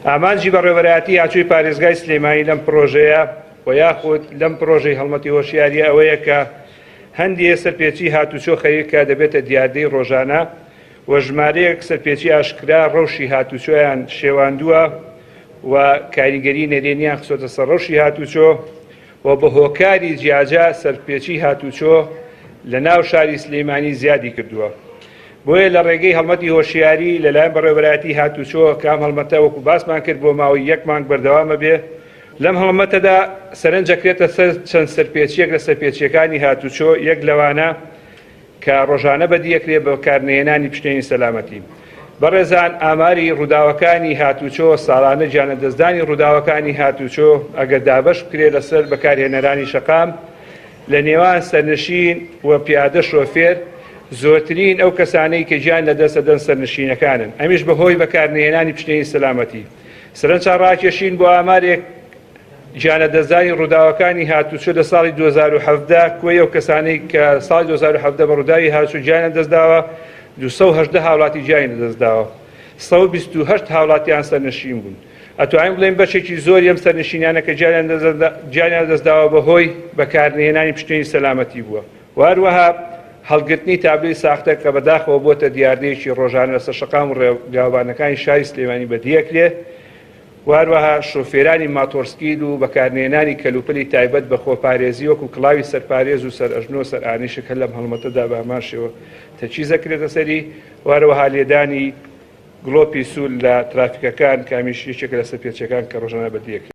ئامانجی بەڕێوەبەرایەتی هاتووی پارێزگای سلێمانی لەم پرۆژەیە و یاخود لەم پرۆژەی هەڵمەتی هۆشیاریە ئەوەیە کە هەندێ سەرپێچی هاتوچۆ خەریکە دەبێتە دیاردەی ڕۆژانە و ژمارەیەک سەرپێچی ئاشکرا ڕەوشی هاتوچۆیان شێواندووە و کاریگەری نەرێنیان خستۆتە سەر ڕەوشی هاتوچۆ و بە هۆکاری جیاجیا سەرپێچی هاتوچۆ لە ناو شاری سلێمانی زیادی کردووە. بۆیە لە ڕێگەی هەڵمەتی هۆشیاری لەلایەن بەڕێوەبەرایەتی هاتوچۆ کە ئەم هەڵمەتە وەکو باسمان کرد بۆ ماوەی یەک مانگ بەردەوامە بێ، لەم هەڵمەتەدا سەرنج ئەکرێتە سەر چەند سەرپێچییەک لە سەرپێچییەکانی هاتوچۆ، یەک لەوانە کە ڕۆژانە بەدیەکرێ بە بەکارنەهێنانی پشتێنی سەلامەتی. بەڕێزان ئاماری ڕووداوەکانی هاتوچۆ ساڵانە گیانلەدەستدانی ڕووداوەکانی هاتوچۆ ئەگەر دابەش بکرێ لەسەر بەکارهێنەرانی شەقام لە نێوان سەرنشین و پیادە شۆفێر زۆرترین ئەو کەسانەی کە گیان لەدەست دەدەن سەرنشینەکانن ئەمیش بەهۆی بەکارنەهێنانی پشتێنی سەلامەتی. سەرنجتان ڕاکێشین بۆ ئامارێک گیانلەدەستدانی ڕووداوەکانی هاتوچۆ لە ساڵی 2017 کۆی ئەو کەسانەی کە ساڵی 2017 بە ڕووداوی هاتوچۆ گیانیان لەدەستداوە 218 هاوڵاتی گیانی لەدەستداوە 128 هاوڵاتیان سەرنشین بوون ئەتوانین بڵێین بەشێکی زۆری ئەم سەرنشینانە کە گیانیان لەدەستداوە بەهۆی بەکارنەهێنانی پشتێنی سەلامەتی بووە و هەروەها هەڵگرتنی تابلۆی ساختە کە بەداخەوە بۆتە دیاردەیەکی ڕۆژانە لەسەر شەقام و ڕێگاوبانەکانی شاری سلێمانی بەدیەکرێ و هەروەها شۆفێرانی ماتۆڕسکیل و بەکارنەهێنانی کەلوپەلی تایبەت بە خۆپارێزی وەکو کڵاوی سەرپارێز و سەرئەژنۆ و سەرئانیشک هەر لەم هەڵمەتەدا بە هەمان شێوە تەرکیز ئەکرێتە سەری و هەروەها لێدانی گڵۆپی سوور لە ترافیکەکان کە ئەمیش یەکێکە لە سەرپێچیەکان کە ڕۆژانە بەدیەکرێت.